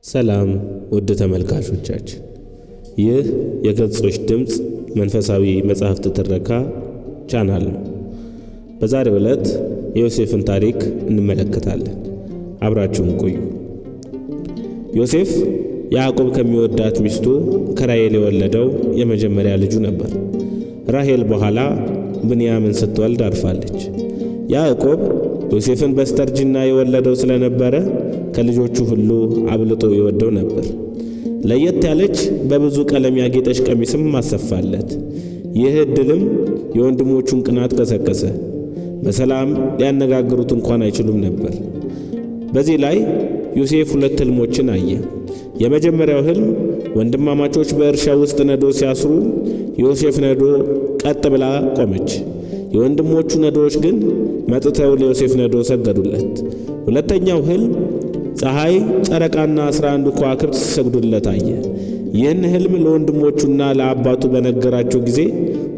ሰላም ውድ ተመልካቾቻችን፣ ይህ የገጾች ድምፅ መንፈሳዊ መጽሐፍት ትረካ ቻናል ነው። በዛሬው ዕለት የዮሴፍን ታሪክ እንመለከታለን። አብራችሁን ቆዩ። ዮሴፍ ያዕቆብ ከሚወዳት ሚስቱ ከራሔል የወለደው የመጀመሪያ ልጁ ነበር። ራሔል በኋላ ብንያምን ስትወልድ አርፋለች። ያዕቆብ ዮሴፍን በስተርጅና የወለደው ስለነበረ ከልጆቹ ሁሉ አብልጦ ይወደው ነበር። ለየት ያለች በብዙ ቀለም ያጌጠች ቀሚስም አሰፋለት። ይህ ዕድልም የወንድሞቹን ቅናት ቀሰቀሰ። በሰላም ሊያነጋግሩት እንኳን አይችሉም ነበር። በዚህ ላይ ዮሴፍ ሁለት ሕልሞችን አየ። የመጀመሪያው ሕልም ወንድማማቾች በእርሻ ውስጥ ነዶ ሲያስሩ ዮሴፍ ነዶ ቀጥ ብላ ቆመች። የወንድሞቹ ነዶዎች ግን መጥተው ለዮሴፍ ነዶ ሰገዱለት። ሁለተኛው ሕልም ፀሐይ፣ ጨረቃና 11ዱ ከዋክብት ሲሰግዱለት አየ። ይህን ሕልም ለወንድሞቹና ለአባቱ በነገራቸው ጊዜ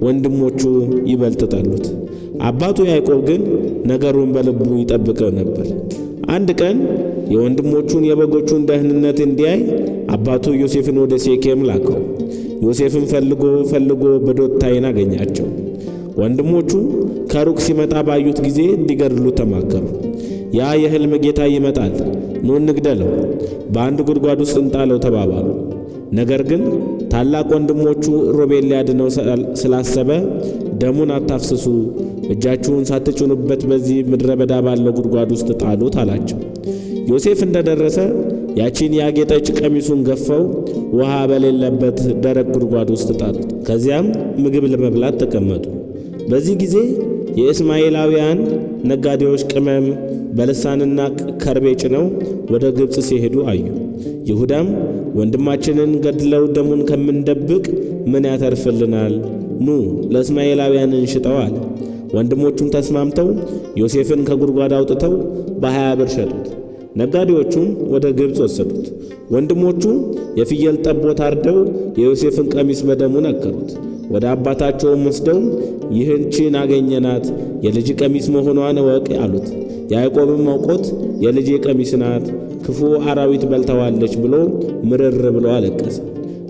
ወንድሞቹ ይበልጥ ጠሉት። አባቱ ያዕቆብ ግን ነገሩን በልቡ ይጠብቀው ነበር። አንድ ቀን የወንድሞቹን የበጎቹን ደህንነት እንዲያይ አባቱ ዮሴፍን ወደ ሴኬም ላከው። ዮሴፍን ፈልጎ ፈልጎ በዶታይን አገኛቸው። ወንድሞቹ ከሩቅ ሲመጣ ባዩት ጊዜ እንዲገድሉ ተማከሩ። ያ የሕልም ጌታ ይመጣል፣ ኑ እንግደለው፣ በአንድ ጉድጓድ ውስጥ እንጣለው ተባባሉ። ነገር ግን ታላቅ ወንድሞቹ ሮቤል ሊያድነው ስላሰበ ደሙን አታፍስሱ፣ እጃችሁን ሳትጭኑበት በዚህ ምድረ በዳ ባለው ጉድጓድ ውስጥ ጣሉት አላቸው። ዮሴፍ እንደደረሰ ያቺን ያጌጠች ቀሚሱን ገፈው ውሃ በሌለበት ደረቅ ጉድጓድ ውስጥ ጣሉት። ከዚያም ምግብ ለመብላት ተቀመጡ። በዚህ ጊዜ የእስማኤላውያን ነጋዴዎች ቅመም በልሳንና ከርቤ ጭነው ወደ ግብፅ ሲሄዱ አዩ። ይሁዳም ወንድማችንን ገድለው ደሙን ከምንደብቅ ምን ያተርፍልናል? ኑ ለእስማኤላውያን እንሽጠው አለ። ወንድሞቹም ተስማምተው ዮሴፍን ከጉድጓድ አውጥተው በ20 ብር ሸጡት። ነጋዴዎቹም ወደ ግብፅ ወሰዱት። ወንድሞቹ የፍየል ጠቦት አርደው የዮሴፍን ቀሚስ በደሙ ነከሩት። ወደ አባታቸውም ወስደው ይህችን አገኘናት፣ የልጅ ቀሚስ መሆኗን እወቅ አሉት። ያዕቆብም አውቆት የልጄ ቀሚስ ናት፣ ክፉ አራዊት በልተዋለች ብሎ ምርር ብሎ አለቀሰ።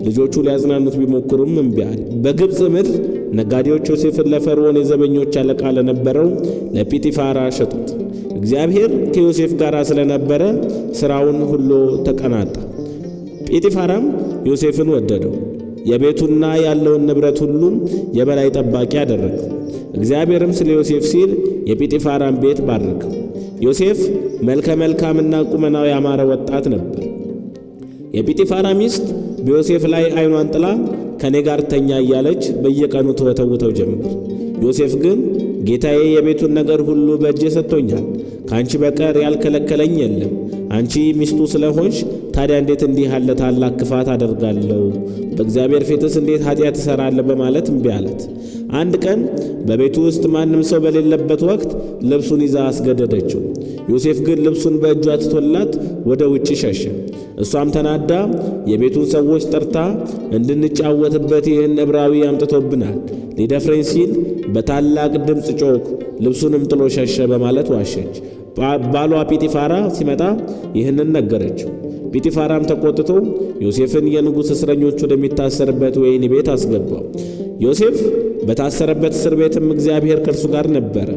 ልጆቹ ሊያጽናኑት ቢሞክሩም እምቢ አለ። በግብፅ ምድር ነጋዴዎች ዮሴፍን ለፈርዖን የዘበኞች አለቃ ለነበረው ለጲጢፋራ ሸጡት። እግዚአብሔር ከዮሴፍ ጋር ስለነበረ ሥራውን ሁሉ ተቀናጣ። ጲጢፋራም ዮሴፍን ወደደው። የቤቱና ያለውን ንብረት ሁሉ የበላይ ጠባቂ አደረገው። እግዚአብሔርም ስለ ዮሴፍ ሲል የጲጢፋራን ቤት ባረከው። ዮሴፍ መልከ መልካምና ቁመናው ያማረ ወጣት ነበር። የጲጢፋራ ሚስት በዮሴፍ ላይ ዓይኗን ጥላ ከኔ ጋር ተኛ እያለች በየቀኑ ትወተውተው ጀመር። ዮሴፍ ግን ጌታዬ የቤቱን ነገር ሁሉ በእጄ ሰጥቶኛል፣ ከአንቺ በቀር ያልከለከለኝ የለም። አንቺ ሚስቱ ስለሆንሽ ታዲያ እንዴት እንዲህ ያለ ታላቅ ክፋት አደርጋለሁ? በእግዚአብሔር ፊትስ እንዴት ኃጢአት እሠራለሁ? በማለት እምቢ አላት። አንድ ቀን በቤቱ ውስጥ ማንም ሰው በሌለበት ወቅት ልብሱን ይዛ አስገደደችው። ዮሴፍ ግን ልብሱን በእጇ ትቶላት ወደ ውጭ ሸሸ። እሷም ተናዳ የቤቱን ሰዎች ጠርታ እንድንጫወትበት ይህን ዕብራዊ አምጥቶብናል፣ ሊደፍረኝ ሲል በታላቅ ድምፅ ጮክ፣ ልብሱንም ጥሎ ሸሸ በማለት ዋሸች። ባሏ ጲጢፋራ ሲመጣ ይህንን ነገረችው። ጲጢፋራም ተቆጥቶ ዮሴፍን የንጉሥ እስረኞች ወደሚታሰርበት ወህኒ ቤት አስገባው። ዮሴፍ በታሰረበት እስር ቤትም እግዚአብሔር ከእርሱ ጋር ነበረ፣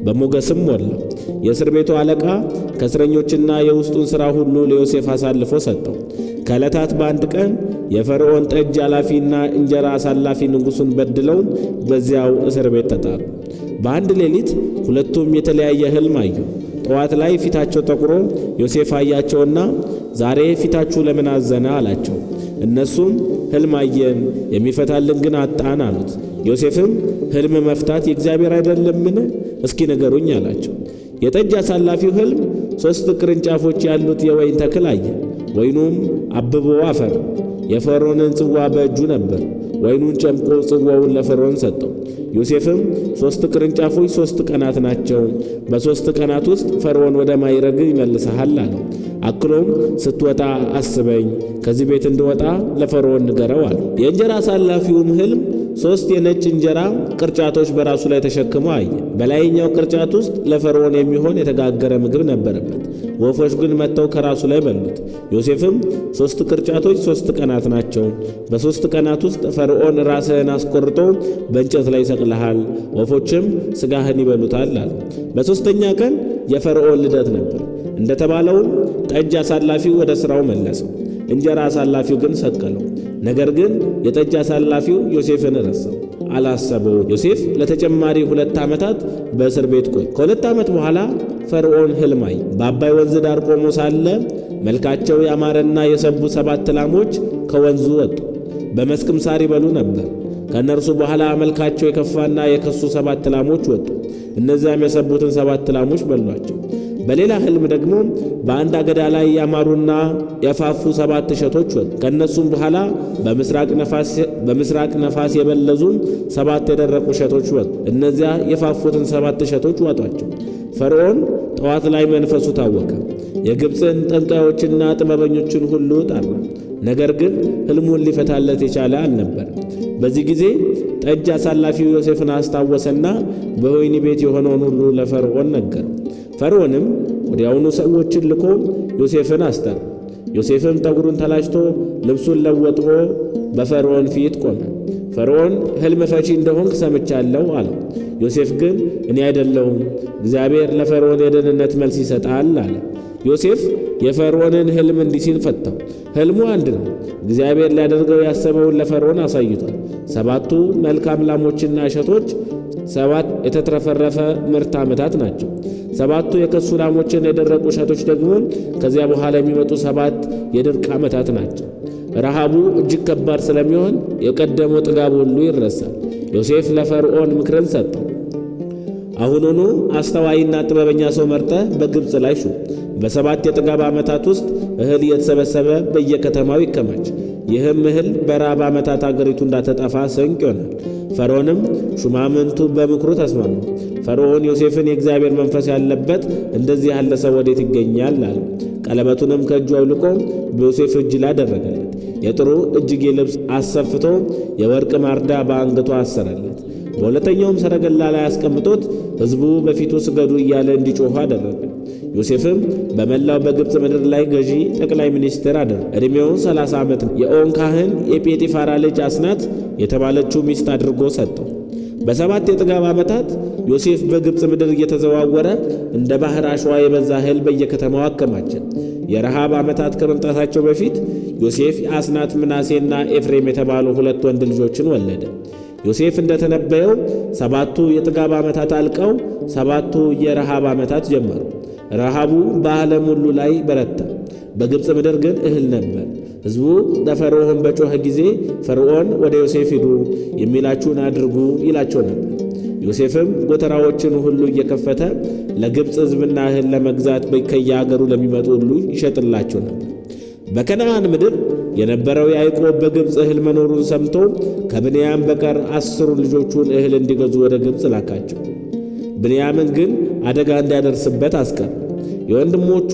በሞገስም ሞላ። የእስር ቤቱ አለቃ ከእስረኞችና የውስጡን ሥራ ሁሉ ለዮሴፍ አሳልፎ ሰጠው። ከዕለታት በአንድ ቀን የፈርዖን ጠጅ ኃላፊና እንጀራ አሳላፊ ንጉሡን በድለው በዚያው እስር ቤት ተጣሉ። በአንድ ሌሊት ሁለቱም የተለያየ ሕልም አዩ። ጠዋት ላይ ፊታቸው ጠቁሮ ዮሴፍ አያቸውና ዛሬ ፊታችሁ ለምን አዘነ? አላቸው። እነሱም ሕልም አየን፣ የሚፈታልን ግን አጣን አሉት። ዮሴፍም ሕልም መፍታት የእግዚአብሔር አይደለምን? እስኪ ንገሩኝ አላቸው። የጠጅ አሳላፊው ሕልም 3 ቅርንጫፎች ያሉት የወይን ተክል አየ። ወይኑም አብቦ አፈራ። የፈርዖንን ጽዋ በእጁ ነበር። ወይኑን ጨምቆ ጽዋውን ለፈርዖን ሰጠው። ዮሴፍም 3 ቅርንጫፎች 3 ቀናት ናቸው፣ በ3 ቀናት ውስጥ ፈርዖን ወደ ማዕረግ ይመልስሃል አለው። አክሎም ስትወጣ አስበኝ፣ ከዚህ ቤት እንድወጣ ለፈርዖን ንገረው አለው። የእንጀራ አሳላፊውም ሕልም 3 የነጭ እንጀራ ቅርጫቶች በራሱ ላይ ተሸክሞ አየ። በላይኛው ቅርጫት ውስጥ ለፈርዖን የሚሆን የተጋገረ ምግብ ነበረበት። ወፎች ግን መጥተው ከራሱ ላይ በሉት። ዮሴፍም 3 ቅርጫቶች 3 ቀናት ናቸው። በ3 ቀናት ውስጥ ፈርዖን ራስህን አስቆርጦ በእንጨት ላይ ይሰቅልሃል፣ ወፎችም ስጋህን ይበሉታል አለ። በ3ኛ ቀን የፈርዖን ልደት ነበር። እንደተባለውም ጠጅ አሳላፊው ወደ ሥራው መለሰው፣ እንጀራ አሳላፊው ግን ሰቀለው። ነገር ግን የጠጅ አሳላፊው ዮሴፍን ረሳው፣ አላሰበው። ዮሴፍ ለተጨማሪ 2 ዓመታት በእስር ቤት ቆየ። ከ2 ዓመት በኋላ ፈርዖን ሕልም አየ። በአባይ ወንዝ ዳር ቆሞ ሳለ መልካቸው ያማረና የሰቡ 7 ላሞች ከወንዙ ወጡ፣ በመስክም ሳር ይበሉ ነበር። ከእነርሱ በኋላ መልካቸው የከፋና የከሱ 7 ላሞች ወጡ። እነዚያም የሰቡትን 7 ላሞች በሏቸው። በሌላ ሕልም ደግሞ በአንድ አገዳ ላይ ያማሩና የፋፉ 7 እሸቶች ወጡ። ከእነሱም በኋላ በምስራቅ ነፋስ የበለዙ 7 የደረቁ እሸቶች ወጡ። እነዚያ የፋፉትን 7 እሸቶች ዋጧቸው። ፈርዖን ጠዋት ላይ መንፈሱ ታወከ። የግብፅን ጠንቋዮችና ጥበበኞችን ሁሉ ጠራ። ነገር ግን ሕልሙን ሊፈታለት የቻለ አልነበረም። በዚህ ጊዜ ጠጅ አሳላፊው ዮሴፍን አስታወሰና በወህኒ ቤት የሆነውን ሁሉ ለፈርዖን ነገረው። ፈርዖንም ወዲያውኑ ሰዎችን ልኮ ዮሴፍን አስጠራ። ዮሴፍም ጠጉሩን ተላጭቶ ልብሱን ለውጦ በፈርዖን ፊት ቆመ። ፈርዖን ሕልም ፈቺ እንደሆንክ ሰምቻለሁ አለው። ዮሴፍ ግን እኔ አይደለሁም፣ እግዚአብሔር ለፈርዖን የደህንነት መልስ ይሰጣል አለ። ዮሴፍ የፈርዖንን ሕልም እንዲህ ሲል ፈታው። ሕልሙ አንድ ነው። እግዚአብሔር ሊያደርገው ያሰበውን ለፈርዖን አሳይቷል። 7ቱ መልካም ላሞችና እሸቶች 7 የተትረፈረፈ ምርት ዓመታት ናቸው። 7ቱ የከሱ ላሞችና የደረቁ እሸቶች ደግሞ ከዚያ በኋላ የሚመጡ 7 የድርቅ ዓመታት ናቸው። ረሃቡ እጅግ ከባድ ስለሚሆን የቀደመው ጥጋብ ሁሉ ይረሳል። ዮሴፍ ለፈርዖን ምክርን ሰጠው። አሁኑኑ አስተዋይና ጥበበኛ ሰው መርጠህ በግብፅ ላይ ሹም። በ7 የጥጋብ ዓመታት ውስጥ እህል እየተሰበሰበ በየከተማው ይከማች። ይህም እህል በራብ ዓመታት አገሪቱ እንዳትጠፋ ስንቅ ይሆናል። ፈርዖንም ሹማምንቱ በምክሩ ተስማሙ። ፈርዖን ዮሴፍን የእግዚአብሔር መንፈስ ያለበት እንደዚህ ያለ ሰው ወዴት ይገኛል አለ። ቀለበቱንም ከእጁ አውልቆ በዮሴፍ እጅ ላይ አደረገለት። የጥሩ እጅጌ ልብስ አሰፍቶ የወርቅ ማርዳ በአንገቱ አሰረለት። በሁለተኛውም ሰረገላ ላይ አስቀምጦት ሕዝቡ በፊቱ ስገዱ እያለ እንዲጮኹ አደረገ። ዮሴፍም በመላው በግብፅ ምድር ላይ ገዢ ጠቅላይ ሚኒስትር አደረገ። ዕድሜው 30 ዓመት ነው። የኦን ካህን የጴጢፋራ ልጅ አስናት የተባለችው ሚስት አድርጎ ሰጠው። በ7 የጥጋብ ዓመታት ዮሴፍ በግብፅ ምድር እየተዘዋወረ እንደ ባህር አሸዋ የበዛ እህል በየከተማው አከማቸ። የረሃብ ዓመታት ከመምጣታቸው በፊት ዮሴፍ አስናት፣ ምናሴና ኤፍሬም የተባሉ 2 ወንድ ልጆችን ወለደ። ዮሴፍ እንደተነበየው 7ቱ የጥጋብ ዓመታት አልቀው 7ቱ የረሃብ ዓመታት ጀመሩ። ረሃቡ በዓለም ሁሉ ላይ በረታ። በግብፅ ምድር ግን እህል ነበር። ሕዝቡ ለፈርዖን በጮኸ ጊዜ ፈርዖን ወደ ዮሴፍ ሂዱ፣ የሚላችሁን አድርጉ ይላቸው ነበር። ዮሴፍም ጎተራዎችን ሁሉ እየከፈተ ለግብፅ ሕዝብና እህል ለመግዛት ከየአገሩ ለሚመጡ ሁሉ ይሸጥላቸው ነበር። በከነዓን ምድር የነበረው ያዕቆብ በግብፅ እህል መኖሩን ሰምቶ ከብንያም በቀር 10 ልጆቹን እህል እንዲገዙ ወደ ግብፅ ላካቸው። ብንያምን ግን አደጋ እንዳይደርስበት አስቀረ። የወንድሞቹ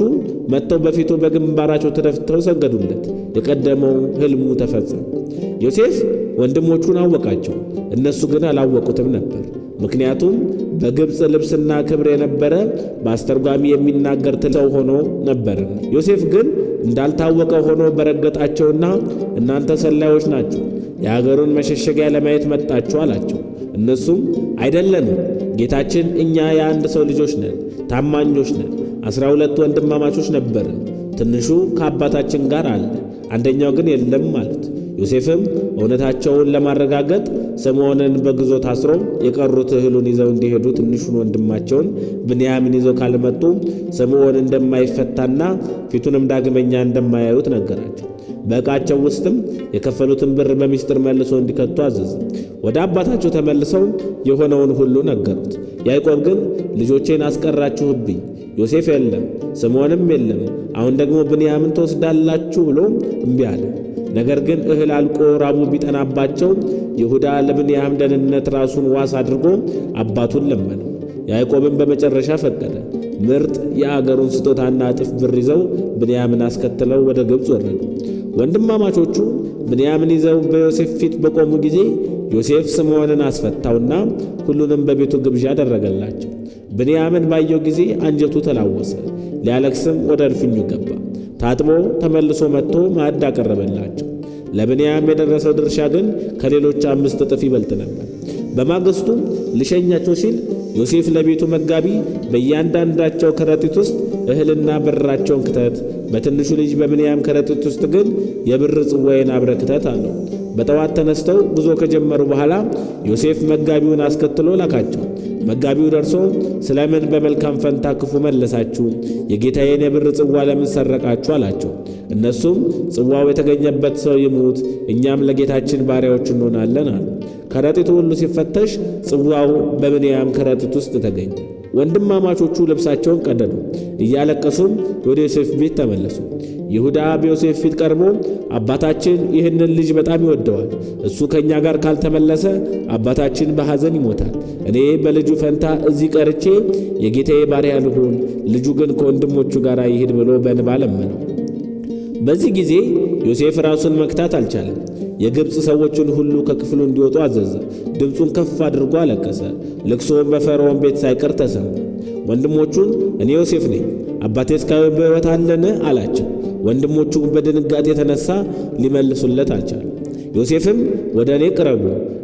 መጥተው በፊቱ በግንባራቸው ተደፍተው ሰገዱለት። የቀደመው ሕልሙ ተፈጸመ። ዮሴፍ ወንድሞቹን አወቃቸው፣ እነሱ ግን አላወቁትም ነበር። ምክንያቱም በግብፅ ልብስና ክብር የነበረ በአስተርጓሚ የሚናገር ሰው ሆኖ ነበር። ዮሴፍ ግን እንዳልታወቀ ሆኖ በረገጣቸውና እናንተ ሰላዮች ናችሁ፣ የሀገሩን መሸሸጊያ ለማየት መጣችሁ አላቸው። እነሱም አይደለንም ጌታችን፣ እኛ የአንድ ሰው ልጆች ነን፣ ታማኞች ነን። 12 ወንድማማቾች ነበርን። ትንሹ ከአባታችን ጋር አለ፣ አንደኛው ግን የለም አሉት። ዮሴፍም እውነታቸውን ለማረጋገጥ ስምዖንን በግዞት አስሮ የቀሩት እህሉን ይዘው እንዲሄዱ ትንሹን ወንድማቸውን ብንያምን ይዘው ካልመጡ ስምዖን እንደማይፈታና ፊቱንም ዳግመኛ እንደማያዩት ነገራቸው። በዕቃቸው ውስጥም የከፈሉትን ብር በሚስጥር መልሶ እንዲከቱ አዘዘ። ወደ አባታቸው ተመልሰው የሆነውን ሁሉ ነገሩት። ያዕቆብ ግን ልጆቼን አስቀራችሁብኝ፣ ዮሴፍ የለም፣ ስምዖንም የለም፣ አሁን ደግሞ ብንያምን ትወስዳላችሁ ብሎ እምቢ አለ። ነገር ግን እህል አልቆ ራቡ ቢጠናባቸው ይሁዳ ለብንያም ደህንነት ራሱን ዋስ አድርጎ አባቱን ለመነው። ያዕቆብም በመጨረሻ ፈቀደ። ምርጥ የአገሩን ስጦታና እጥፍ ብር ይዘው ብንያምን አስከትለው ወደ ግብፅ ወረዱ። ወንድማማቾቹ ብንያምን ይዘው በዮሴፍ ፊት በቆሙ ጊዜ ዮሴፍ ስምዖንን አስፈታውና ሁሉንም በቤቱ ግብዣ አደረገላቸው። ብንያምን ባየው ጊዜ አንጀቱ ተላወሰ፣ ሊያለቅስም ወደ እልፍኙ ገባ። ታጥቦ ተመልሶ መጥቶ ማዕድ አቀረበላቸው። ለብንያም የደረሰው ድርሻ ግን ከሌሎች 5 እጥፍ ይበልጥ ነበር። በማግስቱም ሊሸኛቸው ሲል ዮሴፍ ለቤቱ መጋቢ በእያንዳንዳቸው ከረጢት ውስጥ እህልና ብራቸውን ክተት፣ በትንሹ ልጅ በብንያም ከረጢት ውስጥ ግን የብር ጽዋዬን አብረህ ክተት አለው። በጠዋት ተነስተው ጉዞ ከጀመሩ በኋላ ዮሴፍ መጋቢውን አስከትሎ ላካቸው። መጋቢው ደርሶ ስለምን በመልካም ፈንታ ክፉ መለሳችሁ? የጌታዬን የብር ጽዋ ለምን ሰረቃችሁ? አላቸው። እነሱም ጽዋው የተገኘበት ሰው ይሙት፣ እኛም ለጌታችን ባሪያዎች እንሆናለን አሉ። ከረጢቱ ሁሉ ሲፈተሽ ጽዋው በብንያም ከረጢት ውስጥ ተገኘ። ወንድማማቾቹ ልብሳቸውን ቀደዱ፣ እያለቀሱም ወደ ዮሴፍ ቤት ተመለሱ። ይሁዳ በዮሴፍ ፊት ቀርቦ አባታችን ይህንን ልጅ በጣም ይወደዋል። እሱ ከእኛ ጋር ካልተመለሰ አባታችን በሐዘን ይሞታል። እኔ በልጁ ፈንታ እዚህ ቀርቼ የጌታዬ ባሪያ ልሁን፣ ልጁ ግን ከወንድሞቹ ጋር ይሂድ ብሎ በእንባ ለመነው። በዚህ ጊዜ ዮሴፍ ራሱን መግታት አልቻለም። የግብፅ ሰዎችን ሁሉ ከክፍሉ እንዲወጡ አዘዘ። ድምፁን ከፍ አድርጎ አለቀሰ። ልቅሶውን በፈርዖን ቤት ሳይቀር ተሰማ። ወንድሞቹን እኔ ዮሴፍ ነኝ፣ አባቴ እስካሁን በሕይወት አለን? አላቸው። ወንድሞቹ በድንጋጤ የተነሳ ሊመልሱለት አልቻሉ። ዮሴፍም ወደ እኔ ቅረቡ፣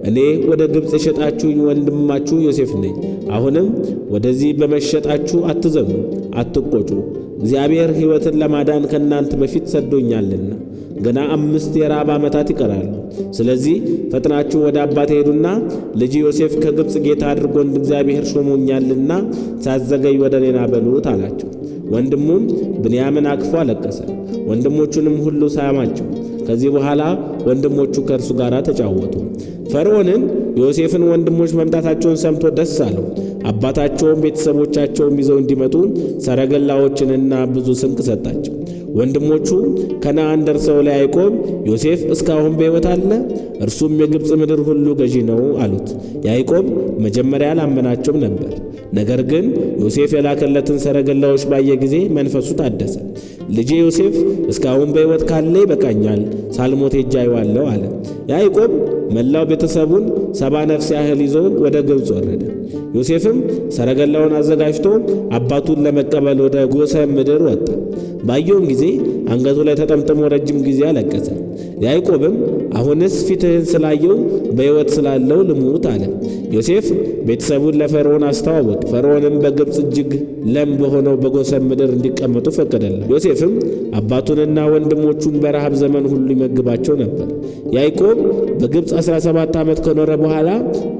እኔ ወደ ግብፅ የሸጣችሁኝ ወንድማችሁ ዮሴፍ ነኝ። አሁንም ወደዚህ በመሸጣችሁ አትዘኑ፣ አትቆጩ። እግዚአብሔር ሕይወትን ለማዳን ከእናንተ በፊት ሰዶኛልና ገና 5 የራብ ዓመታት ይቀራሉ። ስለዚህ ፈጥናችሁ ወደ አባቴ ሄዱና ልጅ ዮሴፍ ከግብፅ ጌታ አድርጎ እግዚአብሔር ሾሞኛልና ሳትዘገይ ወደ እኔ ና በሉት አላቸው። ወንድሙም ብንያምን አቅፎ አለቀሰ። ወንድሞቹንም ሁሉ ሳማቸው። ከዚህ በኋላ ወንድሞቹ ከእርሱ ጋር ተጫወቱ። ፈርዖንን ዮሴፍን ወንድሞች መምጣታቸውን ሰምቶ ደስ አለው። አባታቸውም ቤተሰቦቻቸውም ይዘው እንዲመጡ ሰረገላዎችንና ብዙ ስንቅ ሰጣቸው። ወንድሞቹ ከነዓን ደርሰው ለያዕቆብ ዮሴፍ እስካሁን በሕይወት አለ፣ እርሱም የግብፅ ምድር ሁሉ ገዢ ነው አሉት። ያዕቆብ መጀመሪያ አላመናቸውም ነበር። ነገር ግን ዮሴፍ የላከለትን ሰረገላዎች ባየ ጊዜ መንፈሱ ታደሰ። ልጄ ዮሴፍ እስካሁን በሕይወት ካለ ይበቃኛል፣ ሳልሞት ሄጄ አየዋለሁ አለ። ያዕቆብ መላው ቤተሰቡን 70 ነፍስ ያህል ይዞ ወደ ግብፅ ወረደ። ዮሴፍም ሰረገላውን አዘጋጅቶ አባቱን ለመቀበል ወደ ጎሰን ምድር ወጣ። ባየውም ጊዜ አንገቱ ላይ ተጠምጥሞ ረጅም ጊዜ አለቀሰ። ያዕቆብም አሁንስ ፊትህን ስላየው በሕይወት ስላለው ልሙት አለ። ዮሴፍ ቤተሰቡን ለፈርዖን አስተዋወቀ። ፈርዖንም በግብፅ እጅግ ለም በሆነው በጎሰን ምድር እንዲቀመጡ ፈቀደለት። ዮሴፍም አባቱንና ወንድሞቹን በረሃብ ዘመን ሁሉ ይመግባቸው ነበር። ያዕቆብ በግብፅ 17 ዓመት ከኖረ በኋላ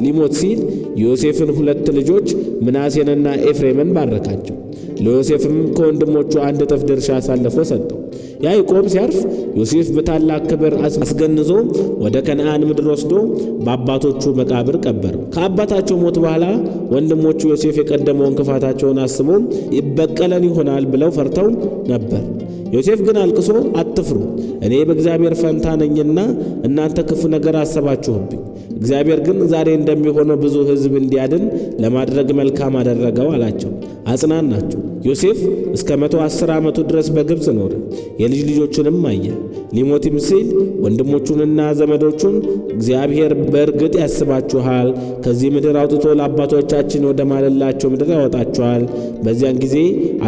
ሊሞት ሲል የዮሴፍን 2 ልጆች ምናሴንና ኤፍሬምን ባረካቸው። ለዮሴፍም ከወንድሞቹ 1 እጥፍ ድርሻ አሳልፎ ሰጠው። ያዕቆብ ሲያርፍ ዮሴፍ በታላቅ ክብር አስገንዞ ወደ ከነዓን ምድር ወስዶ በአባቶቹ መቃብር ቀበረው። ከአባታቸው ሞት በኋላ ወንድሞቹ ዮሴፍ የቀደመውን ክፋታቸውን አስቦ ይበቀለን ይሆናል ብለው ፈርተው ነበር። ዮሴፍ ግን አልቅሶ አትፍሩ፣ እኔ በእግዚአብሔር ፈንታ ነኝና እናንተ ክፉ ነገር አሰባችሁብኝ፣ እግዚአብሔር ግን ዛሬ እንደሚሆነው ብዙ ሕዝብ እንዲያድን ለማድረግ መልካም አደረገው አላቸው። አጽናናቸው። ዮሴፍ እስከ 110 ዓመቱ ድረስ በግብፅ ኖረ። የልጅ ልጆቹንም አየ። ሊሞትም ሲል ወንድሞቹንና ዘመዶቹን እግዚአብሔር በእርግጥ ያስባችኋል፣ ከዚህ ምድር አውጥቶ ለአባቶቻችን ወደ ማለላቸው ምድር ያወጣችኋል፣ በዚያን ጊዜ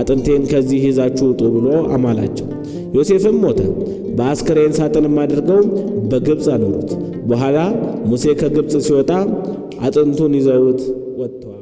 አጥንቴን ከዚህ ይዛችሁ ውጡ ብሎ አማላቸው። ዮሴፍም ሞተ። በአስከሬን ሳጥንም አድርገው በግብፅ አኖሩት። በኋላ ሙሴ ከግብፅ ሲወጣ አጥንቱን ይዘውት ወጥተዋል።